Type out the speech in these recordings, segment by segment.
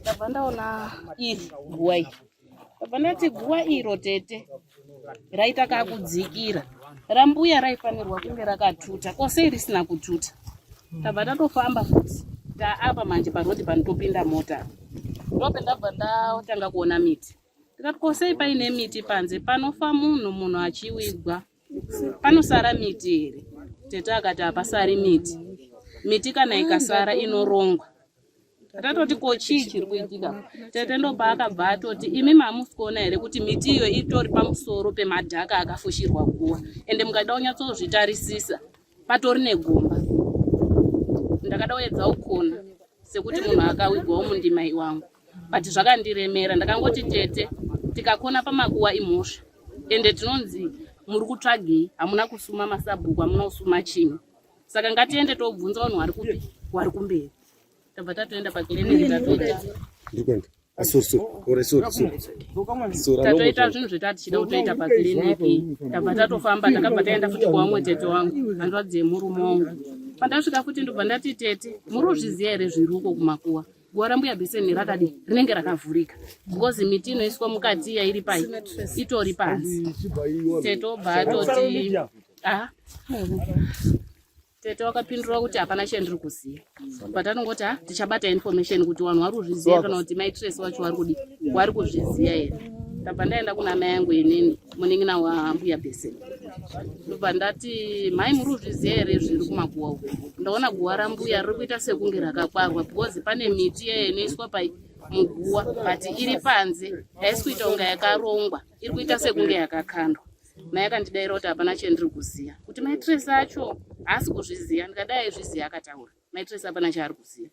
Ndabva ndaona iri guwa iri, ndabva ndati guwa iro tete raita kakudzikira, rambuya raifanirwa kunge rakatuta, ko sei risina kututa? Ndabva ndatofamba futi taapa manje parodi panotopinda mota, ndopendabva ndatanga kuona miti, ndikati ko sei paine miti panze, panofa munhu, munhu achiwigwa panosara miti here? Tete akati hapasari miti, miti kana ikasara inorongwa. Tatoti ko chii chiri kuitika? Tete ndopaakabva atoti imi mamusi kuona here kuti miti iyo itori pamusoro pemadhaka akafushirwa guwa, ende mukada kunyatsozvitarisisa patori negomba. Ndakada kuedza kukona sekuti munhu akawigwawo mundima iwangu, but zvakandiremera. Ndakangoti tete, tikakona pamakuwa imhosva, ende tinonzi muri kutsvagei, hamuna kusuma masabhuku, hamuna kusuma chimwe, saka ngatiende tobvunza vanhu vari kupi, vari kumberi. Tabva tatoenda pakiriniki, tatoita tatoita zvinhu zvetati tichida kutoita pakiriniki. Tabva tatofamba, takabva taenda futi kwavamwe tete wangu, hanzvadzi yemurume wangu. Pandasvika futi ndobva ndati tete, muri kuzviziva here zviri uko kumakuwa? Guwa rambuya bheseni rakadi rinenge rakavhurika because miti inoiswa mukati iya iri pai itori pansi. Tete obva atoti ah. Tete wakapindura kuti hapana chandiri kuziva, but anongoti ha tichabata information kuti vanhu vari kuzviziva kana kuti mai Tracy wacho vari kudi vari kuzviziva here. Ndabva ndaenda kuna mai yangu inini, munin'ina wambuya Bheseni, ndobva ndati mhai, muri kuzviziva here zviri kumaguwa uku? Ndaona guwa rambuya riri kuita sekunge rakakwarwa because pane miti yaya inoiswa pai muguwa, but iri panze, haisi kuita kunge yakarongwa, iri kuita sekunge yakakandwa. Mai akandidaira kuti hapana chandiri kuziva, kuti mai Tracy acho haasi kuzviziva. Ndikadai aizviziva akataura, mai Tracy hapana chaari kuziva,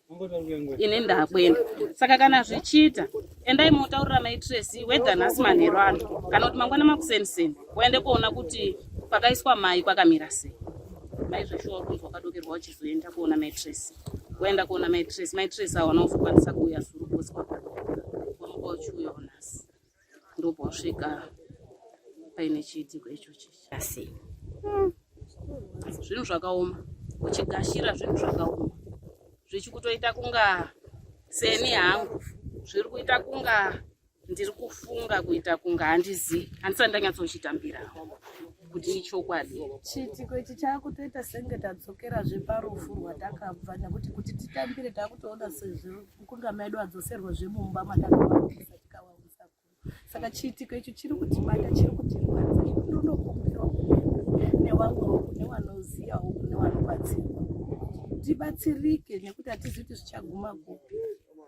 ini ndakuenda. Saka kana zvichiita, endai motaurira mai Tracy whether nhasi manheru ano kana kuti mangwana makuseniseni, waende kuona kuti pakaiswa mai kwakamira sei. Mai zveshuwa uri kunzwa wakadokerwa uchizoenda kuona mai Tracy, waenda kuona mai Tracy, mai Tracy hawana kuzokwanisa kuuya zuru because kwakadoka, wamuka uchiuyawo nhasi, ndopawasvika paine chiitiko ichochi. Asi Zvinhu zvakaoma uchigashira, zvinhu zvakaoma zvichikutoita kunga seni hangu zviri kuita kunga ndiri kufunga kuita kunga handizivi, handisati ndanyatsochitambira kuti ichokwadi. Chiitiko ichi chaakutoita senge tadzokerazve parufu rwatakabva, nekuti kuti titambire taakutoona sezvo kunga medu adzoserwazve mumba matakavabvisa tikavaunza kuno. Saka chiitiko ichi chiri kutibata, chiri kutirwadza. Ndinokumbirawo nevamwewo, kune vanozivawo, kune vanobatsirwa, tibatsirike nekuti hatizivi kuti zvichaguma kupi.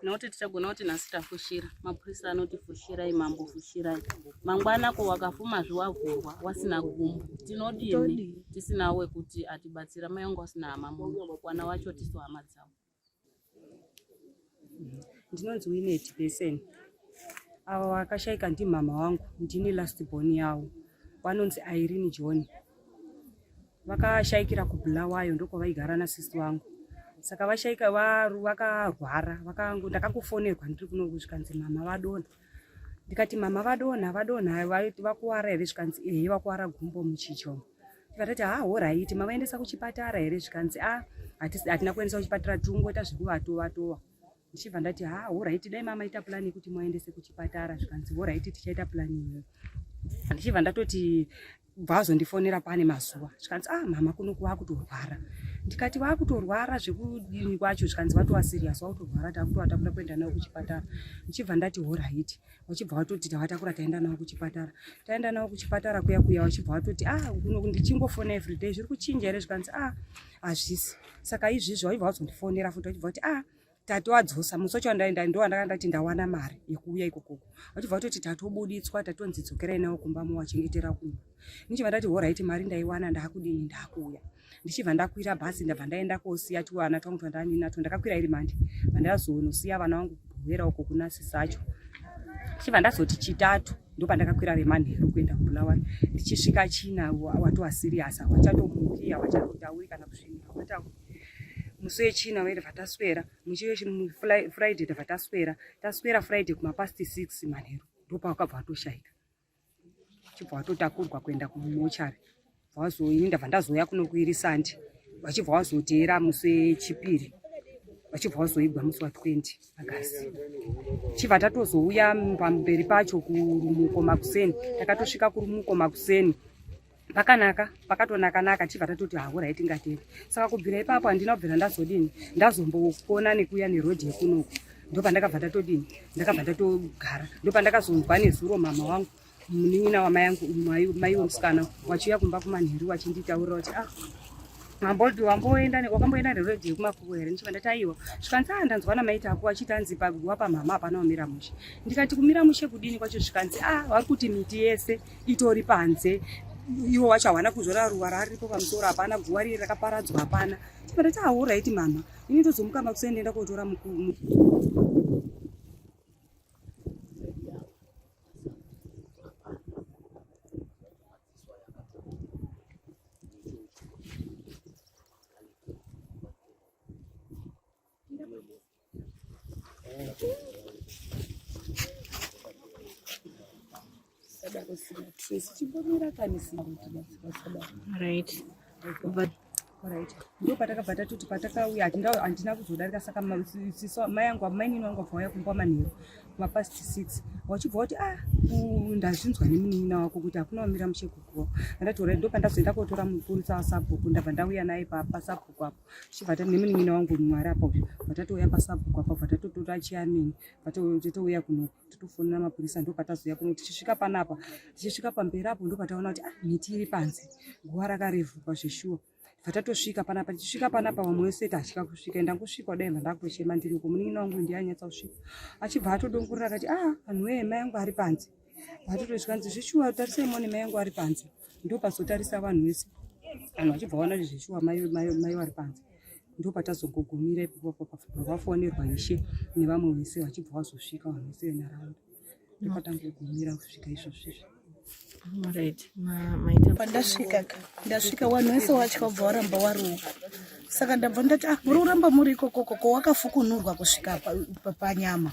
Nekuti tichagona kuti nhasi tafushira, mapurisa anoti fushirai, mambo fushirai, mangwana ko wakafumazve wavhurwa wasina gumbo, tinodini tisina wekuti atibatsira? Mai vangu wasina hama muno, wana wacho tisu hama dzavo. Ndinonzi Winnet Besen. Ava vakashaika ndimama wangu, ndini last born yavo. Vanonzi Irene John. Vakashaikira kuBulawayo, ndokwavaigara nasisi vangu. Saka vashaika vakarwara, ndakangofonerwa ndiri kuno zvikanzi mama vadonha. Ndikati mama vadonha, vadonha vakuwara here? Zvikanzi ehe, vakuwara gumbo muchicho. Tikatati ha horaiti, mavaendesa kuchipatara here? Zvikanzi a hatina kuendesa kuchipatara, tingoita zvekuvatova tova. Ndichibva ndati ha horaiti, dai mamaita plani yekuti muvaendese kuchipatara. Zvikanzi horaiti, tichaita plani iyoyo. Ndichibva ndatoti bva azondifonera pane mazuva, zvikanzi ah, mama kuno vakutorwara. Ndikati vakutorwara zvekudini kwacho? Zvikanzi vatova serious, vakutorwara, takutovatakura kuenda navo kuchipatara. Ndichibva ndati horaiti, vachibva vatoti tavatakura taenda navo kuchipatara. Taenda navo kuchipatara kuya kuya, vachibva vatoti ah, kuno ndichingofona everyday, zviri kuchinja here? Zvikanzi ah, hazvisi. Saka izvizvi vaibva vazondifonera futi, vachibva vati ah, tatoadzosa. Musi wacho wandaenda ndo wandanga ndati ndawana mari yekuuya ikokoko, vachibva vatoti tatobuditswa, tatonzi dzokerai navo kumba mowachengetera kumba. Ndichibva ndati horaiti, mari ndaiwana, ndaakudini, ndaakuuya. Ndichibva ndakwira bhasi, ndabva ndaenda kosiya tuwana twangu twandandinato. Ndakakwira iri mande, vandazonosiya vana vangu kuBuhera uko kuna sisacho. Ndichibva ndazoti chitatu ndopandakakwira remanheru kuenda kuBulawayo. Ndichisvika china watova serious, hawachatomuki, hawachatotauri kana kusvinira, hawatauri. Musi wechina uye tabva taswera. Musi weFriday tabva taswera. Taswera Friday kumapast 6 manheru ndopawakabva watoshaika. Chibva watotakurwa kuenda kumochari. Ini ndabva ndazouya kuno kuirisandi vachibva wazoteera musi wechipiri vachibva wazoigwa musi wa 20 August. Chibva tatozouya pamberi pacho kurumuko makuseni, takatosvika kurumuko makuseni pakanaka pakatonaka-naka chibva tatoti haura itingateri. Saka kubvira ipapo handina kubvira ndazodini ndazombokona nekuuya nerodhi yekunoku, ndopandakabva ndatodini ndakabva ndatogara, ndopandakazonzwa nezuro mama wangu munin'ina wamai angu mai wemusikana wachiuya kumba kumanheru wachinditaurira kuti ah wamboenda wakamboenda nerodhi yekumakuwo here? Ndichibva ndati aiwa. Zvikanzi ah ndanzwa namai Taku wachiti anzi paguva pamhama hapana kumira mushe. Ndikati kumira mushe kudini kwacho? Zvikanzi ah vari kuti miti yese itori panze, iwo wacho hawana kuzora ruva raripo pamusoro, hapana guva riri rakaparadzwa hapana. Chibva ndati ah alright mama, ini ndozomuka makuseni ndienda kotora Right. But Right. Ndo patakabva tatoti patakauya handina kuzodarika saka mai angu mainini wangu abva wauya kumba manheru mapast 6 wachibva wati ah ndazvinzwa nemunin'ina wako kuti hakuna kumira mushe kuguva. Ndati alright, ndo pandazoenda kotora mupurisa wasabhuku ndabva ndauya naye pasabhuku apo. Chibva tati nemunin'ina wangu Mwari apa uyu vatouya pasabhuku apa vatatotora chairman vatouya kuno totofonera mapurisa ndo patazouya kuno tichisvika panapa tichisvika pamberi apo ndo pataona kuti ah miti iri panze guva rakarevhuka zveshuwa. Patatosvika panapa tichisvika panapa vamwe vese tatya kusvika ndangosvika kudai ndandakutochema ndiri uko munin'ina wangu ndiye anyatsa kusvika achibva atodongorera akati ah vanhu wee mai angu ari panze. Vatotosvika nzi zveshuwa tarisai muone mai angu ari panze. Ndopazotarisa vanhu vese vanhu vachibva vaona kuti zveshuwa mai vari panze. Ndopatazogogomira ipapo vafonerwa ishe nevamwe vese vachibva vazosvika vanhu vese venharaunda. Ndopatangogumira kusvika izvozvo izvi. Right. Maita pandasvika ka ndasvika vanhu vese watya ubva waramba wari uko saka ndabva ndati ah muri kuramba muri ikokoko ko wakafukunurwa kusvika panyama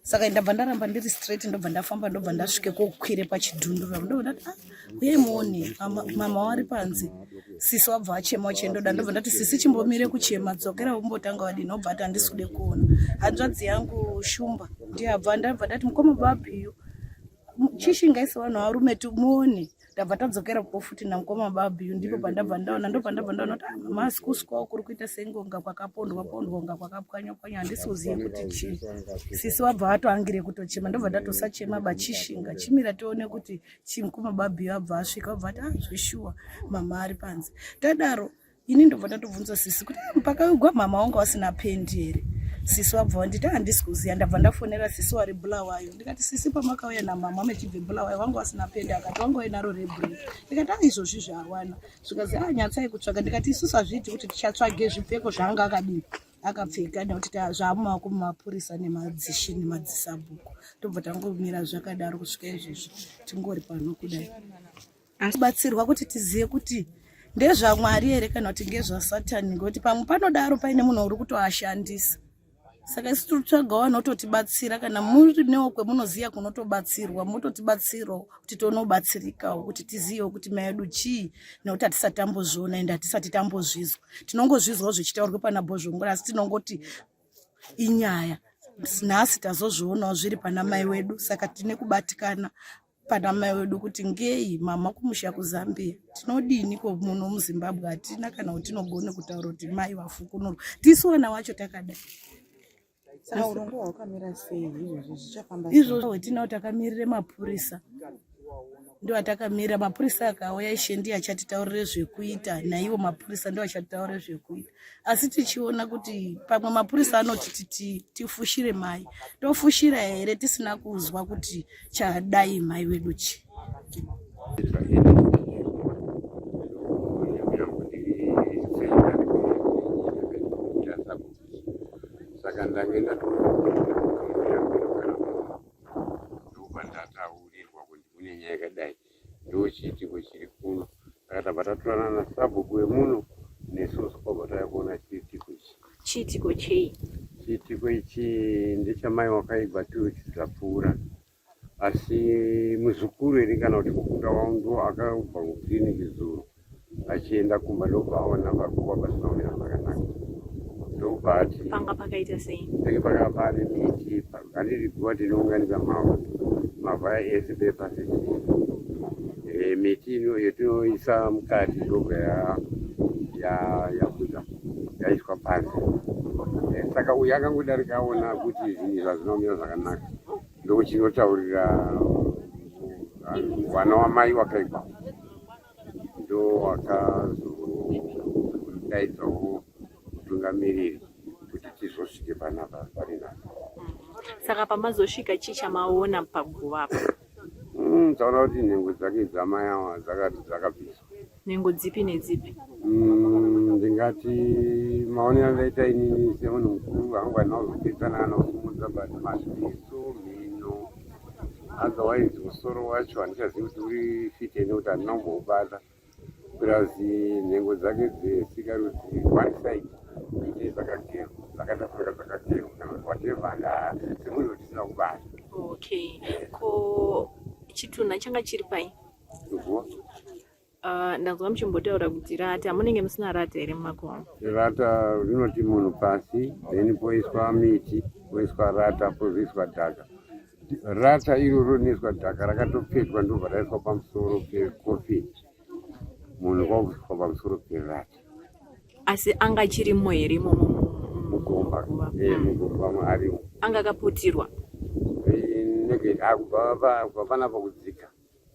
saka ndabva ndaramba ndiri straight ndobva ndafamba ndobva ndasvike kokwire pachidhundura ndobva ndati ah uyai muone mama wari panze sisi wabva achema wachendoda ndobva ndati sisi chimbomire kuchema dzokera umbotanga wadini obva ati handisi kude kuona hanzvadzi yangu Shumba ndiye abva ndabva ndati mukoma babhiyo chishingaisi vanhu varume timuone ndabva tadzokera po futi namukoma babhiyo ndipo pandabva ndaona ndopandabva ndaona kuti mama asi kuswawo kuri kuita sengonga kwakapondwa pondwa unga kwakapwanywa pwanywa handisi kuzive kuti chii sisi wabva vatoangire kutochema ndobva ndatosachema bachishinga chimira tione kuti chii mukoma babhiyo abva asvika obva ati ah zveshuwa mama ari panze tadaro ini ndobva ndatobvunza sisi kuti pakaugwa mama wanga wasina pendi here sisi wabva wanditi handisi kuziva ndabva ndafonera sisi wari Bulawayo ndikati sisi pamakauya namama mechibve Bulawayo wanga wasina pendi akati wanga wainaro rebreak ndikati ah izvozvi zvawana zvikazi ah nyatsai kutsvaga ndikati isusu hazviiti kuti tichatsvage zvipfeko zvaanga akadini akapfeka nekuti zvamumaoko mumapurisa nemadzishe nemadzisabhuku tobva tangomira zvakadaro kusvika izvozvi tingori pano kudai Batsirwa kuti tizive kuti ndezvaMwari here kana kuti ngezvaSatani ngekuti pamwe panodaro paine munhu uri kutoashandisa. Saka isu tiri kutsvagawo vanototibatsira kana murinewo kwemunoziva kunotobatsirwa mototibatsirawo kuti tonobatsirikawo kuti tizivewo kuti mai edu chii nekuti hatisati tambozviona ende hatisati tambozvizwa. Tinongozvizwawo zvichitaurwa pana Bhozhongora asi tinongoti inyaya. Nhasi tazozvionawo zviri pana mai wedu saka tine kubatikana pana mai wedu kuti ngei mama kumusha kuZambia tinodini ko muno muZimbabwe hatina kana kuti tinogone kutaura kuti mai vafukunurwa tisu vana wacho takadai. Saka urongwa hwakamira sei izvozvi zvichafamba sei? Izvozvo hwetinao takamirire mapurisa ndo atakamirira mapurisa akauya ishe ndiye achatitaurire zvekuita naiwo mapurisa ndo achatitaurire zvekuita asi tichiona kuti pamwe mapurisa anoti tifushire mai tofushira here tisina kuzwa kuti chadai mai wedu chii. Saka ndange ndobva ndataurirwa kuti kune nyaya yakadai ndochiitiko chiri kuno saka tabva tatorana nasabhuku wemuno nesusu kwabva tauya kuona chiitiko ichi. Chiitiko chei? Chiitiko ichi ndechamai wakaigwa 2 weeks dzapfuura, asi muzukuru here kana kuti mukunda wangu ndo akabva kukiriniki zuro achienda kumba, ndobva aona paguva pasina kumira zvakanaka, ndobva ati Panga pakaita sei? Penge pakava pane miti. Handiti guva tinounganidza mavhu, mavhu aya ese pepasi miti ino yetinoisa mukati ndobva yabuda yaiswa panze. Saka uyu akangodarika aona kuti zvinhu izvi hazvina kumira zvakanaka, ndokuchinotaurira vana wamai wakaigwa, ndo wakazodaidzawo mutungamiriri kuti tizosvike panapa pari nhasi. Saka pamazosvika, chii chamaona paguva apa? Taona kuti nhengo dzake dzamai ava dzakabviswa. Nhengo dzipi nedzipi? Ndingati maonero andaita inini semunhu mukuru hangu, handina kuzopedzana kana kusimudza, but maziso, mhino, otherwise musoro wacho handichazivi kuti uri fite nekuti handina kumboubata, plus nhengo dzake dzesikarudzi one side dzee dzakagerwa, dzakatafunga dzakagerwa kana kuti whatever, dzimwe tisina kubata. Okay, ko chitunha changa chiri pai? Guva. Ndanzwa muchimbotaura kuti rata. Munenge musina rata here mumakomo? Rata rinoti munhu pasi, then poiswa miti, poiswa rata, pozoiswa dhaka. Rata iroro rinoiswa dhaka rakatopetwa, ndobva raiswa pamusoro pecoffin, munhu kwakuiswa pamusoro perata. Asi anga chirimo here imomo mugomba? Muguva? Mugomba arimo. Anga akaputirwa? Naked. Kubva panapa kudzika,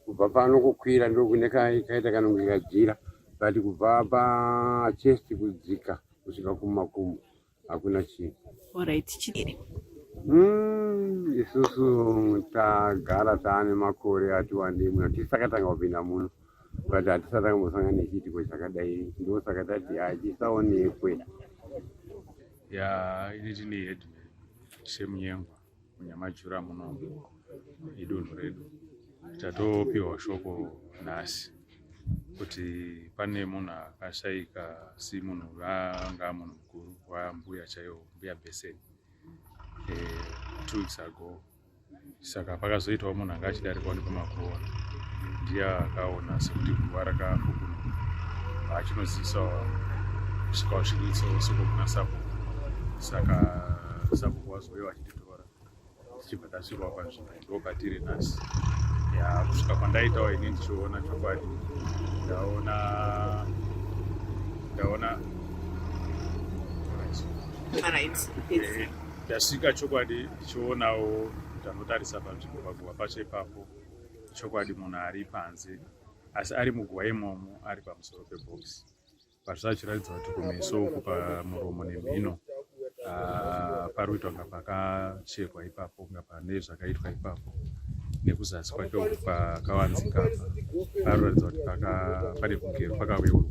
kubva pano kukwira ndokune kaita kanonge kajira, but kubva pachest kudzika kusvika kumakumbo hakuna chinhu. Alright, chiri Isusu tagara taane makore ati wandei muno, tisakatanga kupinda muno, but hatisati takambosangana nechiitiko chakadai, ndosaka tati hachisaonekwe. Ya, ini tine headman Shemunyengwa muNyamajura muno, idunhu redu. Tatopiwa shoko nhasi kuti pane munhu akashaika, si munhu anga munhu mukuru wambuya chaiwo, Mbuya Beseni, 2 weeks ago. Saka pakazoitawo munhu anga achidarikawo nepamakuva, ndiye akaona sekuti guva rakafukunurwa, achinozivisawo kusvika vasvitsawo soko kuna sabhuku. Saka sabhuku wazouya vachititora, tichibva tasvikawo panzvimbo, ndo patiri nhasi. Ya, kusvika kwandaitawo ini ndichiona, chokwadi ndaona Alright. Ndasvika chokwadi ndichionawo, ndanotarisa panzvimbo paguva pacho ipapo, chokwadi munhu ari panze, asi ari muguva imomo, ari pamusoro pebhokisi, but zvachiratidza kuti kumeso uku, pamuromo nemhino, pari kuitwa kunga pakachekwa ipapo, kunga pane zvakaitwa ipapo, nekuzasi kwake uku pakavanzika apa pari kuratidza kuti pane kugero pakaveurwa.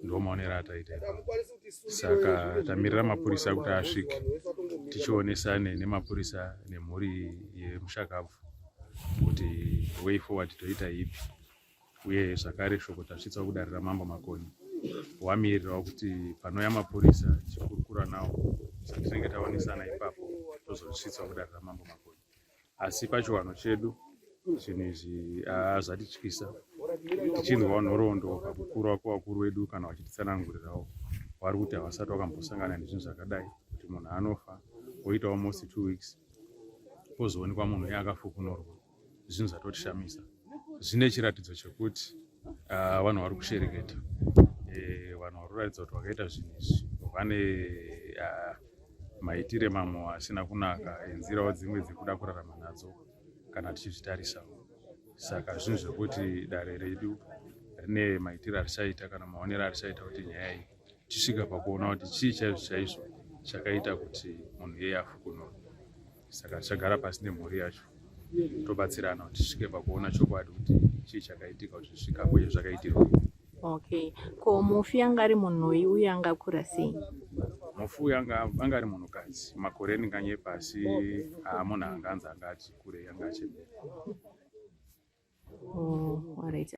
Ndo maonero ataita ipapo. Saka tamirira mapurisa kuti asvike, tichionesane nemapurisa nemhuri yemushakabvu kuti way forward toita ipi. Uye zvakare shoko tasvitsawo kudare raMambo Makoni, wamirirawo kuti panouya mapurisa tichikurukura nawo tinenge taonesana ipapo, tozosvitsawo kudare raMambo Makoni. Asi pachiwanho chedu zvinhu izvi zvatityisa, tichinzwawo nhoroondo pakukura kwevakuru vedu kana vachititsanangurirawo, vari kuti havasati vakambosangana nezvinhu zvakadai, kuti munhu anofa oitawo most 2 weeks pozoonekwa munhu iye akafukunurwa. Zvinhu zvatotishamisa, zvine chiratidzo chekuti vanhu vari kushereketa, vanhu vari kuratidza kuti vakaita zvinhu izvi vane maitire mamwe asina kunaka, enzirawo dzimwe dzekuda kurarama nadzo kana tichizvitarisawo. Saka zvinhu zvekuti dare redu rine maitiro arichaita kana maonero arichaita kuti nyaya iyi tisvika pakuona kuti chii chaizvo chaizvo chakaita kuti munhu iyeye afukunurwe. Saka tichagara pasi nemhuri yacho, tobatsirana kuti tisvike pakuona chokwadi kuti chii chakaitika kuti zvisvika uye zvakaitirwa. Okay, ko mufi anga ari munhui uye angakura sei? Mufi uyu anga ari munhukadzi, makore ndinganyepa, asi munhu anganzi anga ati kurei, anga achembera. Oh, alright.